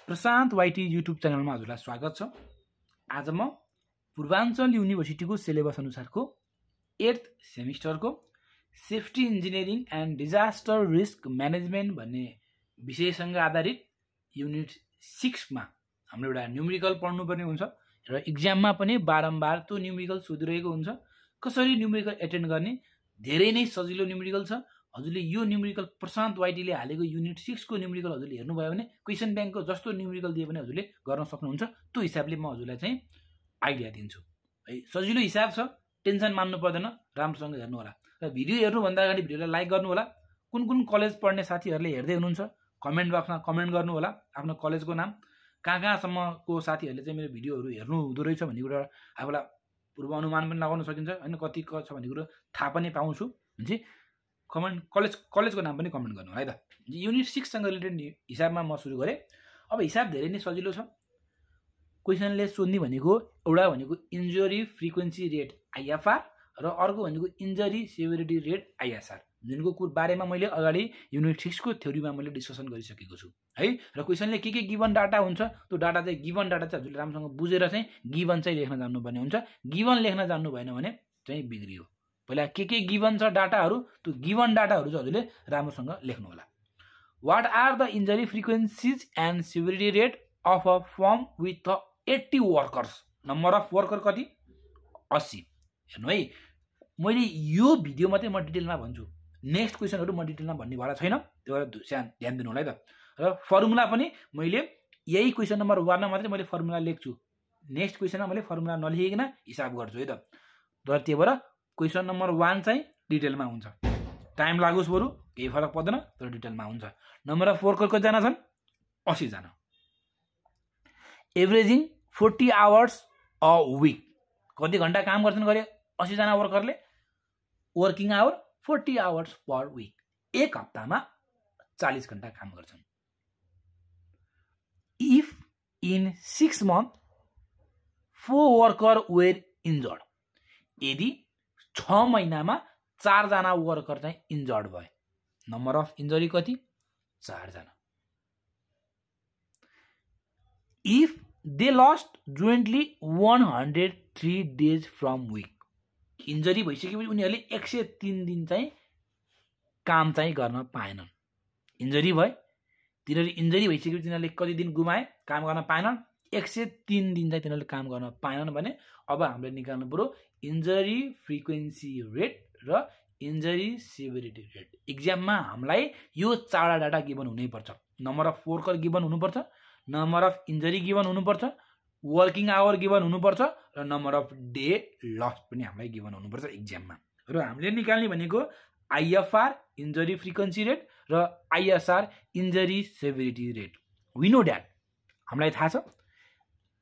प्रशान्त वाइटी YouTube च्यानलमा हजुरलाई स्वागत छ। आज म पूर्वाञ्चल युनिभर्सिटीको सिलेबस अनुसारको 8th सेमिस्टरको safety engineering and disaster risk management भन्ने विषयसँग आधारित युनिट 6 मा हाम्रो एउटा न्युमेरिकल पढ्नुपर्ने हुन्छ र एक्जाममा पनि बारम्बार त्यो न्युमेरिकल सोधिरहेको हुन्छ। कसरी न्युमेरिकल एटेन्ड गर्ने, धेरै नै सजिलो न्युमेरिकल छ। हजुरले यो न्युमेरिकल प्रशान्त वाइटीले हालेको युनिट 6 को न्युमेरिकल हजुरले हेर्नुभयो भने क्वेसन ब्याङ्कको जस्तो न्युमेरिकल दिए पनि हजुरले गर्न सक्नुहुन्छ। त्यो हिसाबले म हजुरलाई चाहिँ आइडिया दिन्छु है। सजिलो हिसाब छ, टेन्सन मान्नु पर्दैन, राम्रोसँग हेर्नु होला। र भिडियो हेर्नुभन्दा अगाडि भिडियोलाई लाइक गर्नु होला। कुन कुन कलेज पढ्ने साथीहरूले हेर्दै हुनुहुन्छ कमेन्ट बक्समा कमेन्ट गर्नु होला आफ्नो कलेजको नाम, कहाँसम्मको साथीहरूले चाहिँ मेरो भिडियोहरू हेर्नु हुँदो रहेछ भन्ने कुरा आफूलाई पूर्व अनुमान पनि लगाउन सकिन्छ होइन। कति छ भन्ने कुरो थाहा पनि पाउँछु हुन्छ। कमेन्ट कलेजको नाम पनि कमेन्ट गर्नु होला है त। युनिट 6 सँग रिलेटेड हिसाबमा म सुरु गरेँ। अब हिसाब धेरै नै सजिलो छ। क्वेसनले सोध्ने भनेको एउटा भनेको इन्जुरी फ्रिक्वेन्सी रेट आइएफआर र अर्को भनेको इन्जरी सेभरिटी रेट आइएसआर, जुनको बारेमा मैले अगाडि युनिट 6 को थ्योरीमा मैले डिस्कसन गरिसकेको छु है। र क्वेसनले के गिभन डाटा हुन्छ, त्यो डाटा चाहिँ गिभन डाटा चाहिँ हजुरले राम्रोसँग बुझेर चाहिँ गिभन चाहिँ लेख्न जान्नुपर्ने हुन्छ। गिभन लेख्न जान्नु भएन भने चाहिँ बिग्रियो। पहिला के गिभन छ डाटाहरू, त्यो गिभन डाटाहरू चाहिँ हजुरले राम्रोसँग लेख्नु होला। What are the injury frequencies and severity rate of a firm with 80 workers. Number of worker कति? 80। हेर्नु है, मैले यो भिडियोमा चाहिँ म डिटेलमा भन्छु, नेक्स्ट क्वेसनहरू म डिटेलमा भन्नेवाला छैन, त्यो भएर ध्यान दिनु होला है त। र फर्मुला पनि मैले यही क्वेसन नम्बर 1 मा मात्रै मैले फर्मुला लेख्छु, नेक्स्ट क्वेसनमा मैले फर्मुला नलेखिकन हिसाब गर्छु है त। तर त्यही भएर क्वेसन नम्बर 1 चाहिँ डिटेलमा हुन्छ। टाइम लागोस् बरु केही फरक पर्दैन, तर डिटेलमा हुन्छ। नम्बर अफ वर्कर कतिजना छन्? 80 जना। Averaging 40 hours a week. कति घन्टा काम गर्छन् गरे 80 जना वर्करले? Working hour 40 hours per week. एक हप्तामा 40 घन्टा काम गर्छन्। If in 6 months 4 worker were injured. यदि 6 महिनामा 4 जना वर्कर चाहिँ इन्जर्ड भए, नम्बर अफ इन्जरी कति? 4 जना। If they lost jointly 103 days from week. Injury भइसकेपछि उनीहरूले 103 दिन चाहिँ काम चाहिँ गर्न पाएनन्। इन्जरी भयो, तिनीहरू इन्जरी भइसकेपछि तिनीहरूले कति दिन गुमाए, काम गर्न पाएनन्? 103 दिन चाहिँ तिनीहरूले काम गर्न पाएनन् भने अब हामीले निकाल्नु पर्यो इन्जरी फ्रिक्वेन्सी रेट र इन्जरी सेभरिटी रेट। एक्जाममा हामीलाई यो 4 डाटा गिभन हुनैपर्छ। नम्बर अफ वर्कर गिभन हुनुपर्छ, नम्बर अफ इन्जरी गिभन हुनुपर्छ, वर्किङ आवर गिभन हुनुपर्छ र नम्बर अफ डे लस्ट पनि हामीलाई गिभन हुनुपर्छ एक्जाममा। र हामीले निकाल्ने भनेको आइएफआर इन्जरी फ्रिक्वेन्सी रेट र ISR injury severity rate. We know that, हामीलाई थाहा छ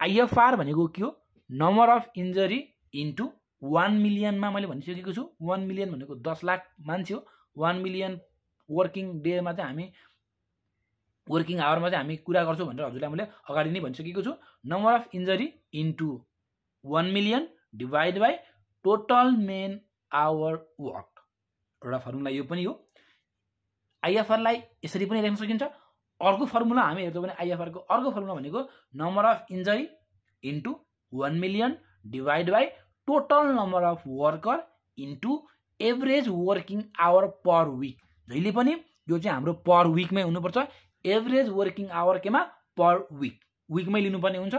आइएफआर भनेको के हो? नम्बर अफ इन्जरी इन्टु 1 मिलियनमा मैले भनिसकेको छु। 1 मिलियन भनेको 10 लाख मान्छे हो। 1 मिलियन वर्किङ डेमा चाहिँ हामी वर्किङ आवरमा चाहिँ हामी कुरा गर्छौँ भनेर हजुरलाई मैले अगाडि नै भनिसकेको छु। Number of injury into 1 million divide by total man hour work. एउटा फर्मुला यो पनि हो। आइएफआरलाई यसरी पनि लेख्न सकिन्छ। अर्को फर्मुला हामी हेर्छौँ भने आइएफआरको अर्को फर्मुला भनेको number of injury into 1 million divide by total number of worker into average working hour per week. जहिले पनि यो चाहिँ हाम्रो पर विकमै हुनुपर्छ। एभरेज वर्किङ आवर केमा? पर विक, विकमै लिनुपर्ने हुन्छ।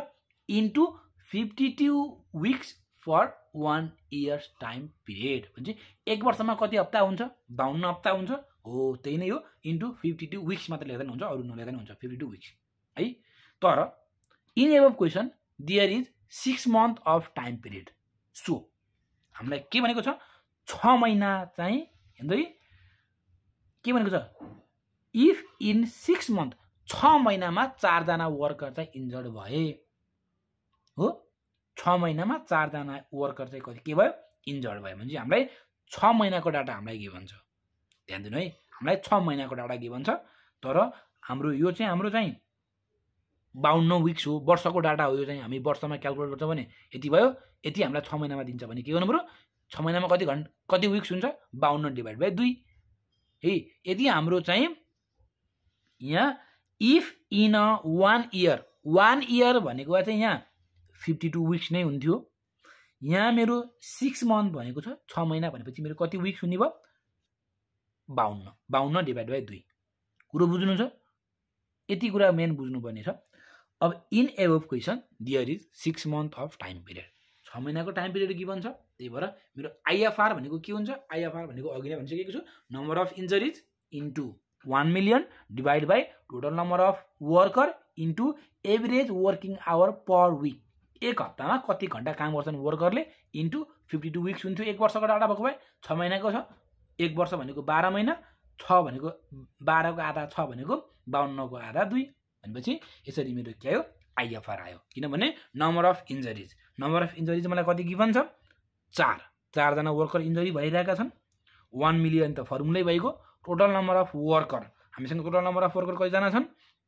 Into 52 weeks for 1 year time period. भन्छ 1 वर्षमा कति हप्ता हुन्छ? 52 हप्ता हुन्छ। हो, त्यही नै हो। इन्टु 52 weeks मात्र लेख्दा नि हुन्छ, अरू नलेख्दा नि हुन्छ। 52 weeks है। तर in above question there is 6 months of time period. So हामीलाई के भनेको छ? 6 महिना चाहिँ हेर्दै के भनेको छ? इफ इन 6 months 6 महिनामा 4 जना वर्कर चाहिँ इन्जर्ड भए हो। 6 महिनामा 4 जना वर्कर चाहिँ कति के भयो? इन्जर्ड भयो भने हामीलाई 6 महिनाको डाटा हामीलाई गिभन छ। ध्यान दिनु है, हामीलाई 6 महिनाको डाटा गिभन छ। तर हाम्रो यो चाहिँ 52 weeks हो, वर्षको डाटा हो। यो चाहिँ हामी वर्षमा क्यालकुलेट गर्छौँ भने यति भयो। यति हामीलाई 6 महिनामा दिन्छ भने के गर्नु पर्यो? 6 महिनामा कति विक्स हुन्छ? 52 डिभाइड बाई 2 है। यदि हाम्रो चाहिँ यहाँ if in a 1 year 1 year भनेको भए चाहिँ यहाँ 52 विक्स नै हुन्थ्यो। यहाँ मेरो 6 मन्थ भनेको छ 6 महिना भनेपछि मेरो कति विक्स हुने भयो 52 52 डिभाइड बाइ 2 कुरो बुझ्नु छ। यति कुरा मेन बुझ्नुपर्ने छ। अब in above question there is 6 month of time period 6 महिनाको टाइम पिरियड गिभन छ। त्यही भएर मेरो आइएफआर भनेको के हुन्छ आइएफआर भनेको अघि नै भनिसकेको छु number of injuries into 1 million divide by total number of worker into average working hour per week. एक हप्तामा कति घण्टा काम गर्छन् वर्करले इन्टु 52 विक्स हुन्थ्यो। एक वर्षको डाटा भएको भए 6 महिनाको छ। एक वर्ष भनेको 12 महिना 6 भनेको 12 को आधा 6 भनेको 52 को आधा 2 भनेपछि यसरी मेरो के आयो आइएफआर आयो। किनभने नम्बर अफ इन्जरिज मलाई कति गिभन छ 4 जना वर्कर इन्जरी भइरहेका छन्। 1 मिलियन त फर्मुलै भइगयो। टोटल नम्बर अफ वर्कर हामीसँग टोटल नम्बर अफ वर्कर कतिजना छन्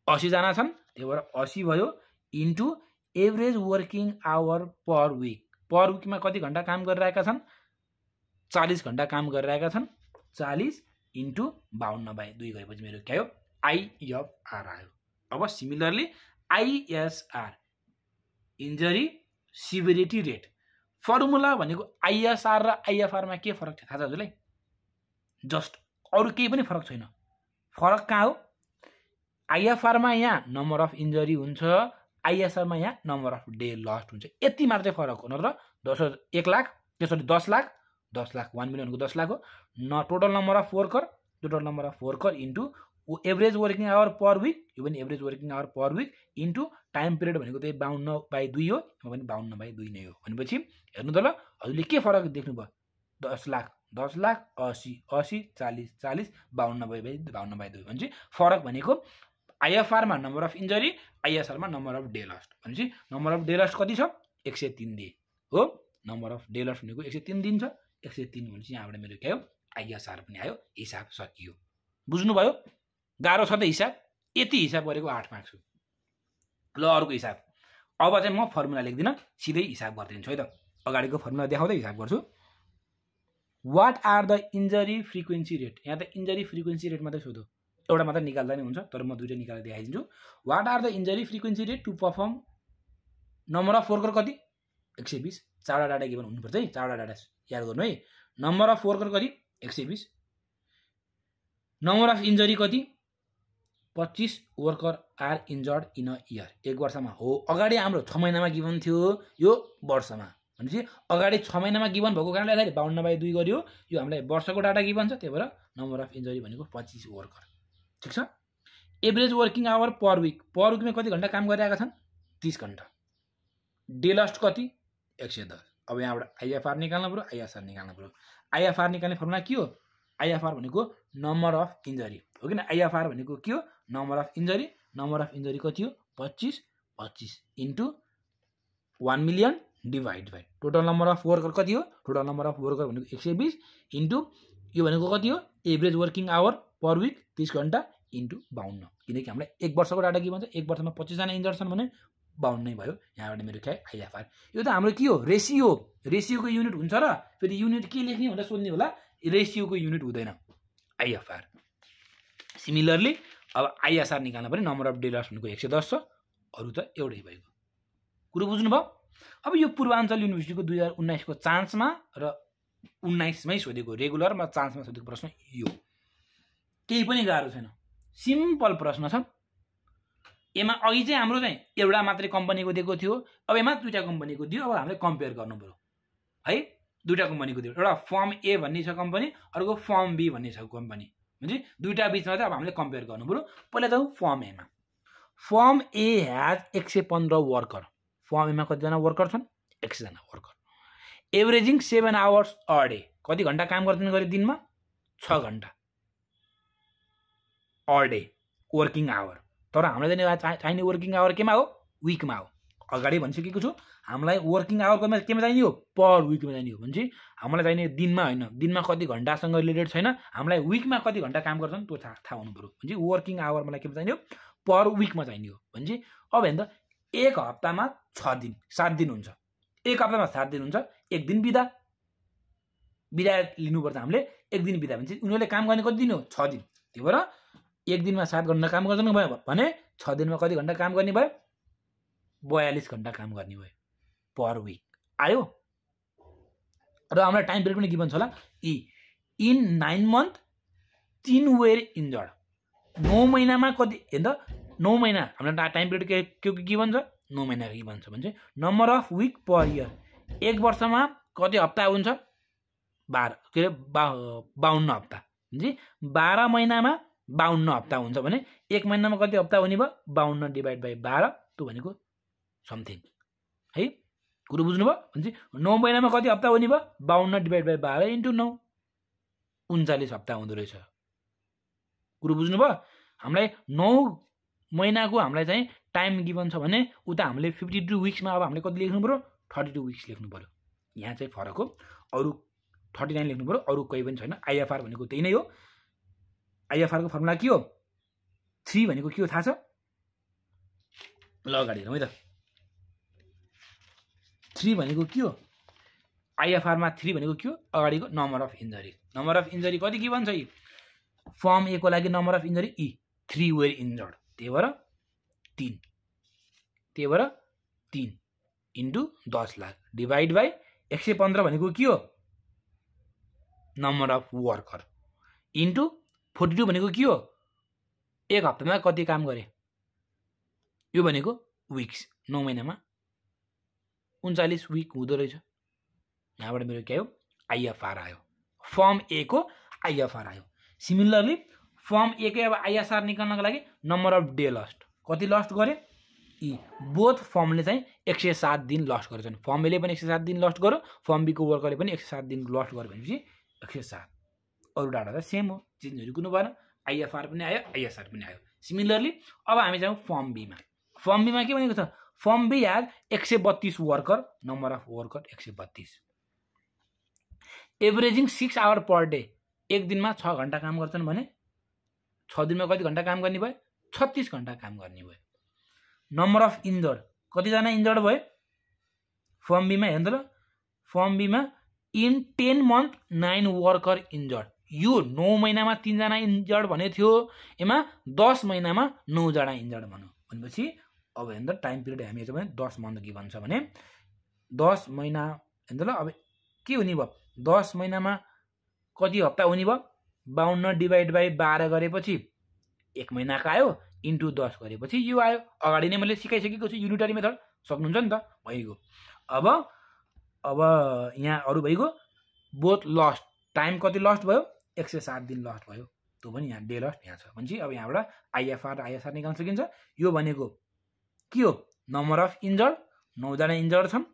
80 जना छन्। त्यही भएर 80 भयो इन्टु एभरेज वर्किङ आवर पर विकमा कति घण्टा काम गरिरहेका छन् 40 घण्टा काम गरिरहेका छन्। 40 इन्टु 52/2 गरेपछि मेरो के आयो आइएफआर आयो। अब similarly ISR injury severity rate formula भनेको आइएसआर र आइएफआरमा के फरक छ थाहा छ हजुरलाई जस्ट अरु केही पनि फरक छैन। फरक कहाँ हो आइएफआरमा यहाँ नम्बर अफ इन्जरी हुन्छ आइएसआरमा यहाँ नम्बर अफ डे लस्ट हुन्छ। यति मात्रै फरक हो। नत्र 1 लाख त्यसरी 10 लाख 1 मिलियनको 10 लाख हो न। Total number of worker into average working hour per week यो पनि average working hour per week into time period भनेको त्यही 52/2 हो। यो पनि 52/2 नै हो। भनेपछि हेर्नु त ल हजुरले के फरक देख्नुभयो 10 लाख 80 40 40 52/2 भनेपछि फरक भनेको आइएफआरमा नम्बर अफ इन्जरी आइएसआरमा नम्बर अफ डे लस्ट भनेपछि नम्बर अफ डे लस्ट कति छ 103 डे हो। नम्बर अफ डे लस्ट भनेको 103 दिन छ। 103 भनेपछि यहाँबाट मेरो के आयो आइएसआर पनि आयो। हिसाब सकियो। बुझ्नुभयो गाह्रो छ त हिसाब। यति हिसाब गरेको 8 मार्क्स हो। ल अर्को हिसाब अब चाहिँ म फर्मुला लेख्दिनँ सिधै हिसाब गरिदिन्छु है त। अगाडिको फर्मुला देखाउँदै हिसाब गर्छु। What are the injury frequency rate यहाँ त इन्जरी फ्रिक्वेन्सी रेट मात्रै सोधो एउटा मात्रै निकाल्दा नै हुन्छ तर म दुईटा निकालेर देखाइदिन्छु। What are the injury frequency rate to perform number of worker कति 120 चारवटा डाटा गिभन हुनुपर्छ है। चारवटा डाटा याद गर्नु है। नम्बर अफ वर्कर कति 120 नम्बर अफ इन्जरी कति 25 worker are injured in a year एक वर्षमा हो। अगाडि हाम्रो 6 महिनामा गिभन थियो यो वर्षमा भनेपछि अगाडि 6 महिनामा गिभन भएको कारणले यसरी 52/2 गरियो। यो हामीलाई वर्षको डाटा गिभन छ त्यही भएर नम्बर अफ इन्जरी भनेको 25 वर्कर ठीक छ। एभरेज वर्किङ आवर पर विकमा कति घण्टा काम गरिरहेका छन् 30 घण्टा। डे लस्ट कति 110। अब यहाँबाट आइएफआर निकाल्नु पर्यो आइएसआर निकाल्नु पर्यो। आइएफआर निकाल्ने फर्मुला के हो आइएफआर भनेको नम्बर अफ इन्जरी हो किन आइएफआर भनेको के हो नम्बर अफ इन्जरी कति हो 25 into 1 million divide by total number of worker कति हो टोटल नम्बर अफ वर्कर भनेको 120 इन्टु यो भनेको कति हो average working hour per week 30 घण्टा इन्टु 52 किनकि हामीलाई एक वर्षको डाटा के भन्छ एक वर्षमा 25 जना इन्जर्ड छन् भने 52 नै भयो। यहाँबाट मेरो के आइएफआर यो त हाम्रो के हो रेसियोको युनिट हुन्छ र फेरि युनिट के लेख्ने भनेर सोध्ने होला रेसियोको युनिट हुँदैन आइएफआर। सिमिलरली अब आइएसआर निकाल्न पनि नम्बर अफ डे लस्ट भनेको 110 छ अरु त एउटै भएको कुरो बुझ्नुभयो। अब यो पूर्वाञ्चल युनिभर्सिटीको 2019 को चान्समा र 19 मै सोधेको रेगुलरमा चान्समा सोधेको प्रश्न यो केही पनि गाह्रो छैन सिम्पल प्रश्न छ। एमा अघि चाहिँ हाम्रो चाहिँ एउटा मात्रै कम्पनीको दिएको थियो अब एमा दुईटा कम्पनीको दियो। अब हामीले कम्पेयर गर्नु पर्यो है दुईटा कम्पनीको दियो एउटा फर्म ए भन्ने छ कम्पनी अर्को फर्म बी भन्ने छ कम्पनी भने दुईटा बीचमा चाहिँ अब हामीले कम्पेयर गर्नु पर्यो। पहिला जाउँ फर्म एमा। फर्म ए ह्याज 115 वर्कर। फर्म एमा कतिजना वर्कर छन् 100 जना worker. Averaging 7 hours a day कति घण्टा काम गर्छन् गरे दिनमा 6 घण्टा अ डे वर्किङ आवर। तर हामीलाई चाहिने वर्किङ आवर केमा हो विकमा हो। अगाडि भनिसकेको छु हामीलाई वर्किङ आवर केमा चाहिने हो पर विकमा चाहिने हो भने हामीलाई चाहिने दिनमा होइन दिनमा कति घण्टासँग रिलेटेड छैन हामीलाई विकमा कति घण्टा काम गर्छन् त्यो थाहा हुनु पर्यो भने वर्किङ आवर मलाई केमा चाहिने हो पर विकमा चाहिने हो भने अब हेर्नु त एक हप्तामा 6 दिन 7 दिन हुन्छ। एक हप्तामा 7 दिन हुन्छ एक दिन बिदा लिनुपर्छ हामीले एक दिन बिदा भने उनीहरूले काम गर्ने कति दिन हो 6 दिन। त्यही भएर एक दिनमा 7 घण्टा काम गर्छन् भने 6 दिनमा कति घण्टा काम गर्ने भयो 42 घण्टा काम गर्ने भयो पर विक आयो र हामीलाई टाइम पिरियड पनि गिभन छ होला इन 9 month 3 वेयर इन्जर्ड 9 महिनामा कति हेर्न 9 महिना हामीलाई टाइम पिरियड के गिभन छ 9 महिना गिभन छ भने चाहिँ number of week per year एक वर्षमा कति हप्ता हुन्छ 12 के अरे 52 हप्ता जी 12 महिनामा 52 हप्ता हुन्छ भने एक महिनामा कति हप्ता हुने भयो 52 डिभाइड बाइ 12 त्यो भनेको समथिङ है कुरो बुझ्नुभयो भने 9 महिनामा कति हप्ता हुने भयो 52 डिभाइड बाइ 12 इन्टु 9 39 हप्ता हुँदो रहेछ कुरो बुझ्नुभयो हामीलाई 9 महिनाको हामीलाई चाहिँ टाइम गिभन छ भने उता हामीले 52 विक्समा अब हामीले कति लेख्नु पर्यो 32 विक्स लेख्नु पर्यो यहाँ चाहिँ फरक हो अरु 39 लेख्नु पर्यो अरु कोही पनि छैन आईएफआर भनेको त्यही नै हो आईएफआर को फर्मुला के हो 3 भनेको के हो थाहा छ ल अगाडि हेरौँ है त 3 भनेको के हो आईएफआर मा 3 भनेको के हो अगाडिको नम्बर अफ इन्जरी कति गिभन छ फर्म ए को लागि number of injury 3 were injured त्यही भएर 3 इन्टु 10 लाख डिभाइड बाइ 115 भनेको के हो नम्बर अफ वर्कर इन्टु 42 भनेको के हो एक हप्तामा कति काम गरे यो भनेको विक्स 9 महिनामा 39 विक हुँदो रहेछ यहाँबाट मेरो के आयो आईएफआर आयो फर्म ए को आईएफआर आयो सिमिलरली फर्म ए को अब आईएफआर निकाल्नको लागि नम्बर अफ डे लस्ट कति लस्ट गरे बोथ फर्मले चाहिँ 107 दिन लस्ट गरेछन् फर्म एले पनि 107 दिन लस्ट गर्यो फर्म बी को वर्करले पनि 107 दिन लस्ट गर्यो भनेपछि 107 अरु डाटा त सेम हो चेन्जहरु कुनै भएन आईएफआर पनि आयो आईएसआर पनि आयो सिमिलरली अब हामी जाउँ फर्म बी मा के भनेको छ firm B has 132 worker number of worker 132 averaging 6 hour per day एक दिनमा 6 घण्टा काम गर्छन् भने 6 दिनमा कति घण्टा काम गर्ने भयो 36 घण्टा काम गर्ने भयो नम्बर अफ इन्जर्ड कति जना इन्जर्ड भयो फर्म बी मा हेर्नु त फर्म बी मा इन 10 month 9 वर्कर इन्जर्ड यो 9 महिनामा 3 जना इन्जर्ड भने थियो एमा 10 महिनामा 9 जना इन्जर्ड भनेपछि अब हेर्नु टाइम पिरियड हामी हेर्छौँ भने 10 मन्थ गिभन छ भने 10 महिना हेर्नु ल अब के हुने भयो 10 महिनामा कति हप्ता हुने भयो 52 डिभाइड बाइ 12 गरेपछि एक महिनाको आयो इन्टु 10 गरेपछि यो आयो अगाडि नै मैले सिकाइसकेको छु युनिटरी मेथड सक्नुहुन्छ नि त भइगयो अब यहाँ अरु भइगयो बोथ लस्ट टाइम कति लस्ट भयो 107 दिन लस्ट भयो त्यो पनि यहाँ डे लस्ट यहाँ छ भनेपछि अब यहाँबाट आईएफआर र आईएसआर निकाल्न सकिन्छ यो भनेको के हो नम्बर अफ इन्जर्ड 9 जना इन्जर्ड छन्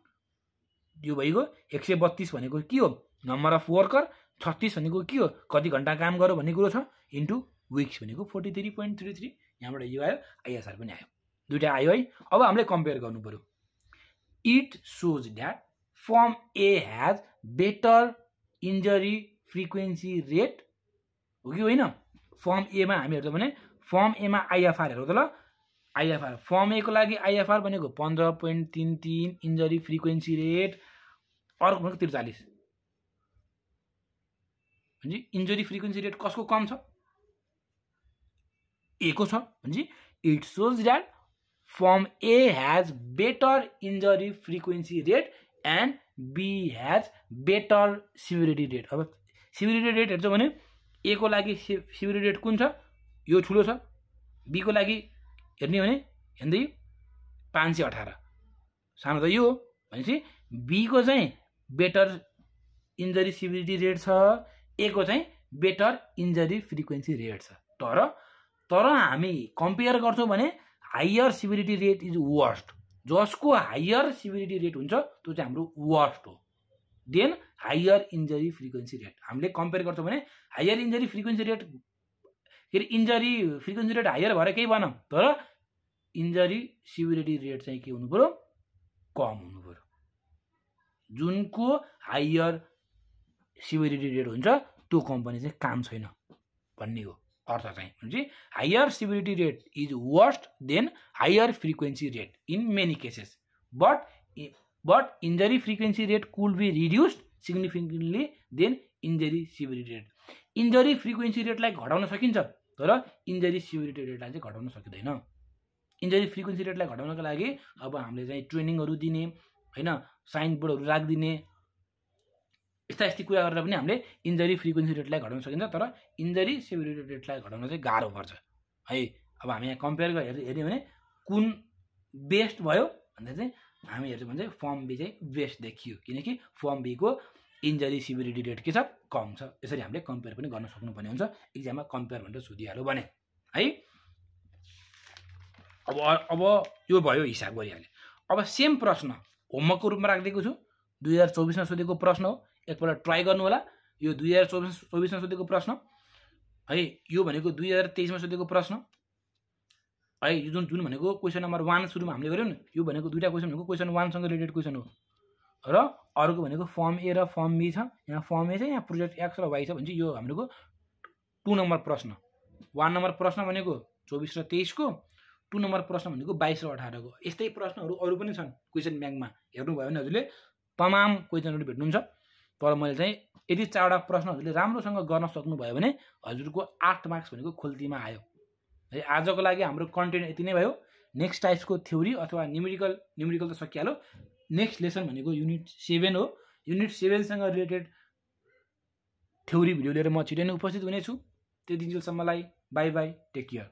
यो भइगयो 132 भनेको के हो नम्बर अफ वर्कर 36 भनेको के हो कति घण्टा काम गर्यो भन्ने कुरो छ इन्टु विक्स भनेको 43.33 यहाँबाट यो आयो आईएसआर पनि आयो दुईटा आयो है अब हामीले कम्पेयर गर्नु पर्यो it shows that firm A has better injury frequency rate हो कि होइन फर्म ए मा हामी हेर्छौँ भने फर्म ए मा आईएफआर हेरौँ त ल आईएफआर फर्म ए को लागि आईएफआर भनेको 15.33 इन्जरी फ्रिक्वेन्सी रेट अर्को भनेको 43 भने इन्जरी फ्रिक्वेन्सी रेट कसको कम छ ए को छ भने it shows that firm A has better injury frequency rate and B has better severity rate अब सिभिरिटी रेट हेर्छौँ भने ए को लागि सिभिरिटी रेट कुन छ यो ठुलो छ बी को लागि हेर्ने भने हेर्दै 518 सानो त यो हो भनेपछि बी को चाहिँ बेटर इन्जरी सिभिरिटी रेट छ ए को चाहिँ बेटर इन्जरी फ्रिक्वेन्सी रेट छ तर हामी कम्पेयर गर्छौँ भने higher severity rate is worst जसको हायर सिभिरिटी रेट हुन्छ त्यो चाहिँ हाम्रो वर्स्ट हो then higher injury frequency rate हामीले कम्पेयर गर्छौँ भने हायर इन्जरी फ्रिक्वेन्सी रेट फेरि इन्जरी फ्रिक्वेन्सी रेट हायर भएर केही भएन तर इन्जरी सिभिरिटी रेट चाहिँ के हुनु पर्यो कम हुनु पर्यो जुनको हायर सिभिरिटी रेट हुन्छ त्यो कम्पनी चाहिँ काम छैन भन्ने हो अर्थ चाहिँ भनेपछि higher severity rate is worst than higher frequency rate in many cases but injury frequency rate could be reduced significantly than injury severity rate injury frequency रेटलाई घटाउन सकिन्छ तर इन्जरी सिभिरिटी रेटलाई चाहिँ घटाउन सकिँदैन इन्जरी फ्रिक्वेन्सी रेटलाई घटाउनको लागि अब हामीले चाहिँ ट्रेनिङहरू दिने हैन, साइन बोर्डहरू राखिदिने, यस्ता कुरा गरेर पनि हामीले इन्जरी फ्रिक्वेन्सी रेटलाई घटाउन सकिन्छ। तर इन्जरी सेभरिटी रेटलाई घटाउन चाहिँ गाह्रो पर्छ है। अब हामी यहाँ कम्पेयर गरेर हेर्यो भने कुन बेस्ट भयो भन्दा चाहिँ हामी हेर्छौँ भने चाहिँ फर्म बी चाहिँ बेस्ट देखियो, किनकि फर्म बीको इन्जरी सिभिरिटी रेट के छ, कम छ। यसरी हामीले कम्पेयर पनि गर्न सक्नुपर्ने हुन्छ। एक्जाममा कम्पेयर भनेर सोधिहाल्यो भने है। अब यो भयो, हिसाब गरिहाल्यो। अब सेम प्रश्न होमवर्कको रूपमा राखिदिएको छु, 2024 मा सोधेको प्रश्न हो, एकपल्ट ट्राई गर्नु होला। यो 2024 मा सोधेको प्रश्न है, यो भनेको 2023 मा सोधेको प्रश्न है। यो जुन भनेको क्वेसन नम्बर 1 सुरुमा हामीले गर्यौँ नि, यो भनेको दुईटा क्वेसन भनेको क्वेसन 1 सँग रिलेटेड क्वेसन हो, र अर्को भनेको फर्म ए र फर्म बी छ। यहाँ फर्म ए छ, यहाँ प्रोजेक्ट एक्स र वाई छ भने चाहिँ यो हाम्रो 2 नम्बर प्रश्न। 1 नम्बर प्रश्न भनेको 24 र 23 को, 2 नम्बर प्रश्न भनेको 22 र 18 को। यस्तै प्रश्नहरू अरू पनि छन् क्वेसन ब्याङ्कमा, हेर्नुभयो भने हजुरले तमाम क्वेसनहरू भेट्नुहुन्छ। तर मैले चाहिँ यदि 4वटा प्रश्न हजुरले राम्रोसँग गर्न सक्नुभयो भने हजुरको 8 मार्क्स भनेको खोल्तीमा आयो है। आजको लागि हाम्रो कन्टेन्ट यति नै भयो। नेक्स्ट टाइप्सको थ्योरी अथवा न्युमेरिकल त सकिहाल्यो। नेक्स्ट लेसन भनेको युनिट 7 हो। युनिट 7 सँग रिलेटेड थ्योरी भिडियो लिएर म छिटै नै उपस्थित हुनेछु। त्यति दिनसम्मलाई बाई बाई, टेक केयर।